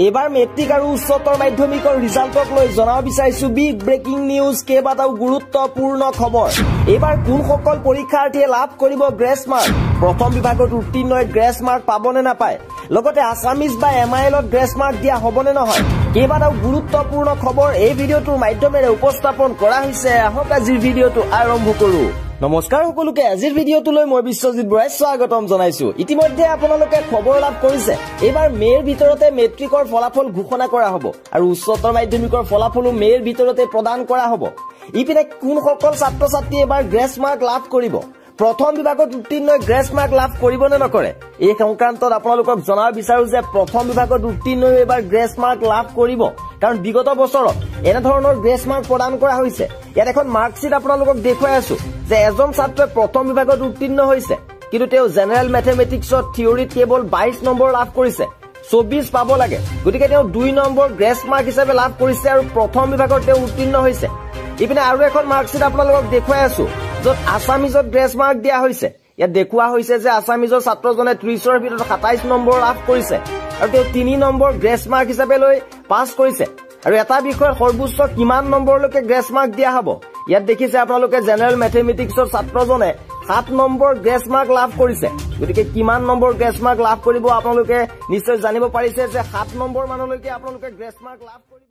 এইবাৰ মেট্ৰিক আৰু উচ্চতৰ মাধ্যমিকৰ ৰিজাল্টক লৈ জনাব বিচাৰিছো বিগ ব্ৰেকিং নিউজ, কেইবাটাও গুৰুত্বপূৰ্ণ খবৰ। এইবাৰ কোনসকল পৰীক্ষাৰ্থীয়ে লাভ কৰিব গ্ৰেছ মাৰ্ক, প্ৰথম বিভাগত উত্তীৰ্ণই গ্ৰেছ মাৰ্ক পাব নে নাপায়, লগতে আছামিজ বা এম I এলত গ্ৰেছ মাৰ্ক দিয়া হ'বনে নহয়, কেইবাটাও গুৰুত্বপূৰ্ণ খবৰ এই ভিডিঅ'টোৰ মাধ্যমেৰে উপস্থাপন কৰা হৈছে। আহক আজিৰ ভিডিঅ'টো আৰম্ভ কৰো। নমস্কাৰ সকলোকে, আজিৰ ভিডিঅ'টোলৈ মই বিশ্বজিৎ বৰাই স্বাগতম জনাইছো। ইতিমধ্যে আপোনালোকে খবৰ লাভ কৰিছে, এইবাৰ মে'ৰ ভিতৰতে মেট্ৰিকৰ ফলাফল ঘোষণা কৰা হ'ব আৰু উচ্চতৰ মাধ্যমিকৰ ফলাফলো মে'ৰ ভিতৰতে প্ৰদান কৰা হ'ব। ইপিনে কোনসকল ছাত্ৰ ছাত্ৰীয়ে এইবাৰ গ্ৰেছ মাৰ্ক লাভ কৰিব, প্ৰথম বিভাগত উত্তীৰ্ণ গ্ৰেছ মাৰ্ক লাভ কৰিব নে নকৰে, এই সংক্ৰান্তত আপোনালোকক জনাব বিচাৰো যে প্ৰথম বিভাগত উত্তীৰ্ণ এইবাৰ গ্ৰেছ মাৰ্ক লাভ কৰিব। কাৰণ বিগত বছৰত এনেধৰণৰ গ্ৰেছ মাৰ্ক প্ৰদান কৰা হৈছে। ইয়াত এখন মাৰ্কশ্বিট আপোনালোকক দেখুৱাই আছো যে এজন ছাত্ৰই প্ৰথম বিভাগত উত্তীৰ্ণ হৈছে, কিন্তু তেওঁ জেনেৰেল মেথমেটিক্সত থিয়ৰীত কেৱল 22 নম্বৰ লাভ কৰিছে, 24 পাব লাগে। গতিকে তেওঁ 2 নম্বৰ গ্ৰেছ মাৰ্ক হিচাপে লাভ কৰিছে আৰু প্ৰথম বিভাগত তেওঁ উত্তীৰ্ণ হৈছে। ইপিনে আৰু এখন মাৰ্কশ্বিট আপোনালোকক দেখুৱাই আছো য'ত আছামিজত গ্ৰেছ মাৰ্ক দিয়া হৈছে। ইয়াত দেখুওৱা হৈছে যে আছামিজৰ ছাত্ৰজনে 30ৰ ভিতৰত 27 নম্বৰ লাভ কৰিছে আৰু তেওঁ 3 নম্বৰ গ্ৰেছ মাৰ্ক হিচাপে লৈ পাছ কৰিছে। আৰু এটা বিষয়ত সৰ্বোচ্চ কিমান নম্বৰলৈকে গ্ৰেছ মাৰ্ক দিয়া হ'ব, ইয়াত দেখিছে আপোনালোকে জেনেৰেল মেথমেটিক্সৰ ছাত্ৰজনে 7 নম্বৰ গ্ৰেছ মাৰ্ক লাভ কৰিছে। গতিকে কিমান নম্বৰ গ্ৰেছ মাৰ্ক লাভ কৰিব আপোনালোকে নিশ্চয় জানিব পাৰিছে যে 7 নম্বৰ মানলৈকে আপোনালোকে গ্ৰেছ মাৰ্ক লাভ কৰিব।